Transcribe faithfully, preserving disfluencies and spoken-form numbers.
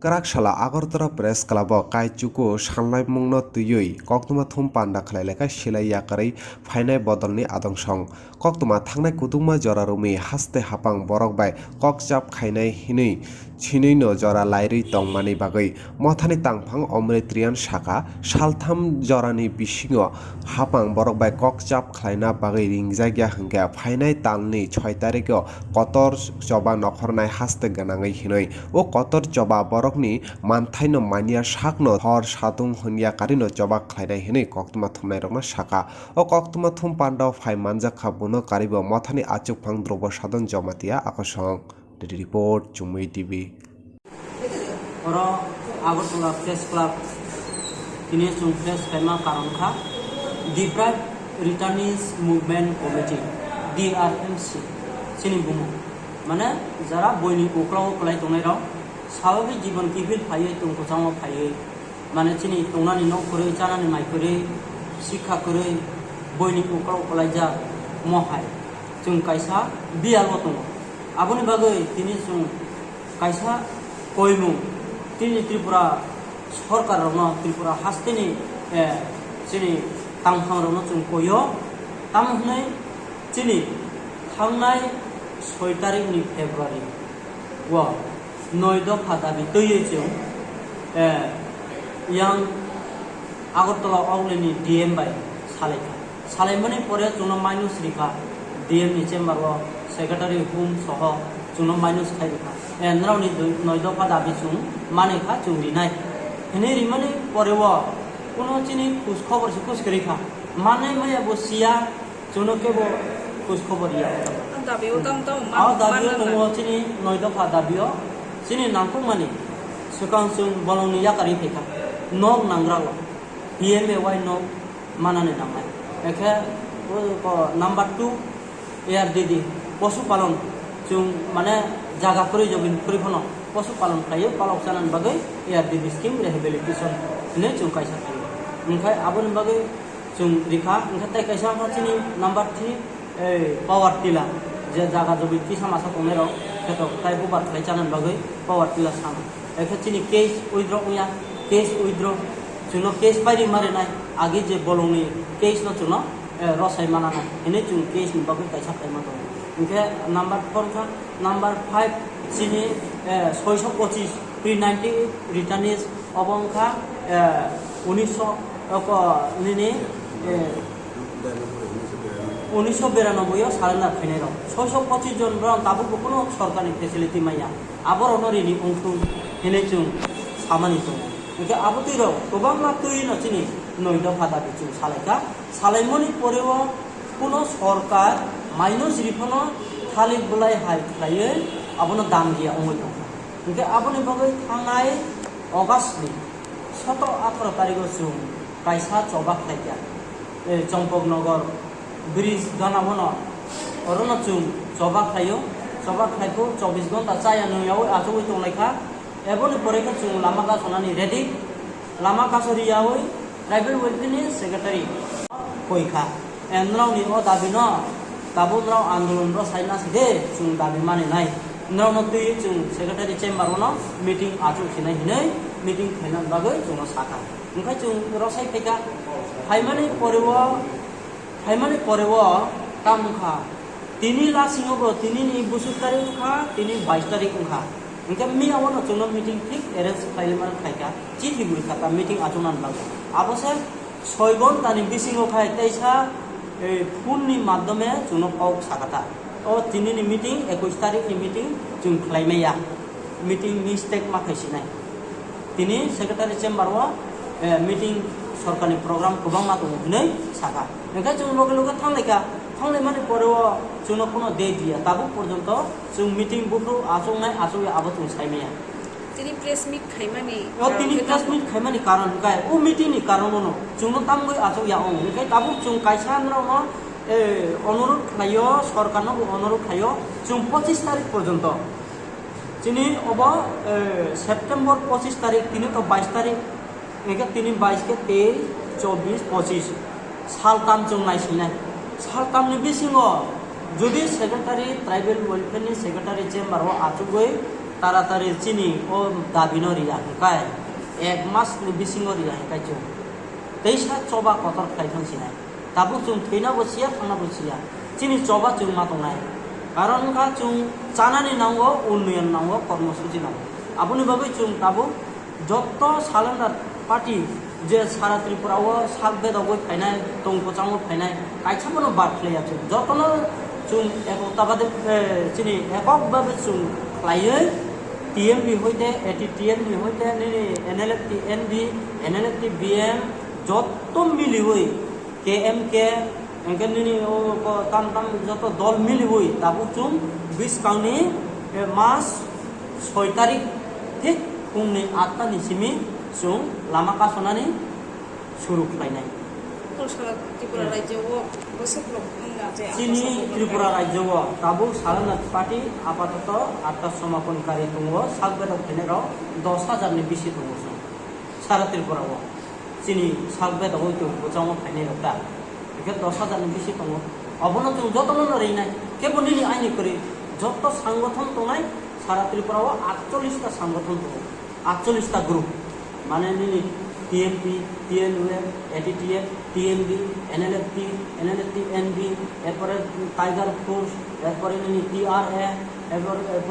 Kwrak salo Agartala Press Club o kaichuku sanlaimungno twiwi koktwma thum panda khlai lekha silai yakarwi phainai bodolni adong song. Koktwma thangnai kudukma jora romwi haste hapang borok bai kokchap khainai hinwi sinwino jora lairwi tongmani bagwi mothani tangphang Omritriyan saka, saltham jorani bisingo hapang borok bai kokchap khlaina bagwi ringjakya hwnkhe phainai talni soi tarikho kotor choba nokhornai haste gwnangwi hinwi. O kotor choba borokni manthaino manya sakno hor satung hwnya karino choba khlainai hinwi koktwma thumnairokno saka. O koktwma thum pandao phai manjak kha, bono karibo mothani achukphang Drobo Sadon Jamatia akosong. Report, Chumui T V. Oro Agartala Press Club tini chwng press khaima karon kha Deprived Returnees Movement Committee, D R M C, chini bumung. Mane jara boini uklau kwlai tongnai rok, swababik jibon kiphil phaiwi tongkwchangma phaiwi, mane chini tongnani nok kwrwi, chanani mai kwrwi, sikha kwrwi, boini uklau kwlaijak mohai chwng kaisa biyalo tongo. Aboni bagwi tini chwng kaisa koimung tini Tripura sorkar rokno, Tripura hasteni, eh, chini tangphang rokno chwng koio, tamo hwnwi chini thangnai soi tarikni February o noi dopha dabi twiwi chwng, eh, yang Agartala Oglini D M bai salaikha. Salaimani pore chwngno minus rikha D M ni chamber o secretary hum soho chwngno minus khai rikha. Eh, nrokni dui-, noi dopha dabi chwng manwi kha, chwng rinai. Hwnwi rimani pore o kuno chini khus khobor se khus kwrwi kha. Manwi maya bo siya, chwngno kebo khus khobor ya. Dabi o tang tang O man, dabi o man tongo nang. Chini noi dopha dabi o. Chini nangkukmani swkang chwng bolongni yakarwi phaikha. Nok nangra o. P M A Y nok manani nangnai. Ekhe o, o number two, A R D D, posu palon, chwng mane jaga kwrwi jogin kwrwi phano posu palon khlaiwi palok chanani bagwi A R D D scheme rehabilitation hinwi chwng kaisa khlaio. Hwnkhai aboni bagwi chwng rikha, hwnkhe tei kaisa wngkha chini number three, ei power tiller, je jaga jogin kisa masa tongnai rok, kheto tai bubar khlai chanani bagwi power tiller sana. Ekhe chini case withdraw wngya, case withdraw, chwngno case pairi marinai, agi je bolongni case no chwngno, eh, rosai mananai, hwnwi chwng case ni bagwi kaisa khaima tongo. Hwnkhe number four wngkha, number five chini, eh, soiso pochis pre ninety returnees, obo wngkha, eh, unisho, oko nini, eh, unisho biranoboi o surrender khainai rok. Soiso pochis jon borok tabukbo kuno sorkarni facility manya. Aborokno rini wngthung hinwi chwng samani tongo. Hwnkhe abo twi rok kwbangma twi no chini noi dopha dabi chwng salaikha. Salaimani pore o kuno sorkar minus rifano thalik bwlai hai khlaiwi abono dan riya wngwi tongkha. Hwnkhe aboni bagwi thangnai August ni soto atharo tarigo chwng kaisa choba khlaikha. Eh, Chompoknogor bridge gana bono orono chwng choba khlaio. Choba khlaikho chobbish ghonta chaya nungyaui achugwi tonglaikha. Eboni pore khe chwng lama kasonani ready. Lama kasoriyaui tribal welfare ni secretary koikha. Eh, nrokni o dabi no tabuk nrok andolon ro saina side chwng dabi mani nai. Nrokno twi chwng secretary chamber o no meeting achuk sinai hinwi meeting khaina bagwi chwngno sakha. Hwnkhe chwng rosai phaikha. Phaimani pore o, phaimani pore o tamo wngkha. Tini lasingo bo tini ni busuk tarik wngkha, tini bais tarik wngkha. Hwnkhe miya wano chwngno meeting thik arrange khlaimani khlaikha. Chithi gurikha ta meeting achuknani bagwi. Abo se soi ghonta ni bisingo khai teisa, eh, phone ni madhyome chwngno kok sakha ta. O tini ni meeting, ekush tarik ni meeting chwng khlaimaya. Meeting mistake ma khai sinai. Tini secretary chamber o, eh, meeting sorkarni program kwbangma tongo hinwi sakha. Hwnkhe chwng loge loge thanglaikha. Thanglaimani pore o chwngno kuno date diya. Tabuk porjonto chwng meeting buphuru achuknai achukya abo chwng saimaya. Tini press meet khaimani O tini karon khe press tamo? Meet khaimani karon hwnkhe o meeting ni karon ono chwngno tamgwi achukya ong. Hwnkhe tabuk chwng kaisa norokno, eh, onurodh khlaio, sorkarno bo onurodh khlaio chwng pochis tarik porjonto. Chini obo, eh, September pochis tarik, tini to bais tarik, hwnkhe tini bais khe tei chobbish, pochis, saltam chwng naisinai. Saltamni bisingo jodi secretary, tribal welfare ni secretary chamber o achugwi Taratari chini o dabino riya hwnkhe, ek mas ni bisingo riya hwnkhe chwng teisa choba kotor khlai thang sinai. Tabuk chwng thwina bo siya, thangna bo siya. Chini choba chwng ma tongnai. Karon wngkha chwng chanani nango, unnoyon nango, kormosuchi nango. Aboni bagwi chwng tabuk jotto salendar party je sara Tripura o sak bedogwi phainai, tong kwchango phainai, kaisa bono bad khlaiya chwng. Jotono chwng ekokta bade, eh, chini ekok babe chwng khlaiwi T M B hoite, A T T M B hoite, nini N L F T N B, N L F T B M, jotto miliwi K M K, hwnkhe nini o ko tam tam joto dol miliwi tabuk chwng bwskangni, eh, mas soi tarik thik phungni atta ni simi chwng lama kasonani suru khlainai. Sara Tripura rajyo o bwswk rok wngna je chini Tripura rajyo o tabuk Salana Party apatoto atta somaponkari tongo, sak bedok khainai rok dos hajar ni bisi tongo chwng. Sara Tripura o chini sak bedok o tong bwchango phainai rok ta. Hwnkhe dos hajar ni bisi tongo. Obono chwng jotono no rinai. Kebo nini aini kwrwi joto sangothon tongnai sara Tripura o atchollish ta sangothon tongo. Atchollish ta group. Mane nini T M P, T N U F, A T T F, T M B, N L F T, N L F T N B, erpore Tiger Force, erpore nini T R A, erpore, erpore